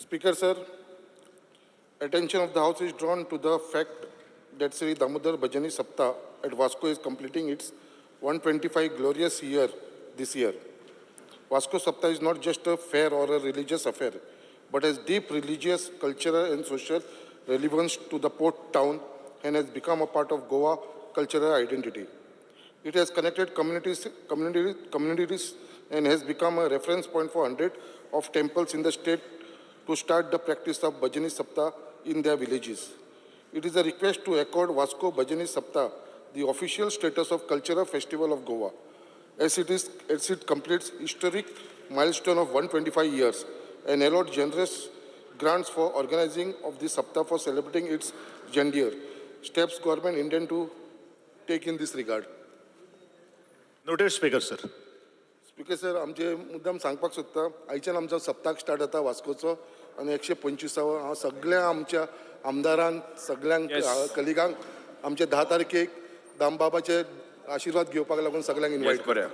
Speaker sir, attention of the House is drawn to the fact that Sri Damodar Bhajani Saptah at Vasco is completing its 125 glorious year this year. Vasco Saptah is not just a fair or a religious affair, but has deep religious, cultural, and social relevance to the port town and has become a part of Goa cultural identity. It has connected communities and has become a reference point for hundreds of temples in the state to start the practice of Bhajani Saptah in their villages. It is a request to accord Vasco Bhajani Saptah the official status of Cultural Festival of Goa, as it completes historic milestone of 125 years and allot generous grants for organizing of the Saptah for celebrating its gender. Steps government intend to take in this regard. Noted, Speaker, sir. Speaker sir, आमचे मुद्दाम सांगपाक सोदता, आयच्यान आमचो सप्ताक start जाता वास्कोचो आनी 125वो. हांव सगळ्या आमच्या आमदारांक, सगळ्यांक, कलिगांक आमचे 10 तारखेक दामबाबाचे आशिर्वाद घेवपाक लागून सगळ्यांक इन्वायट बरें.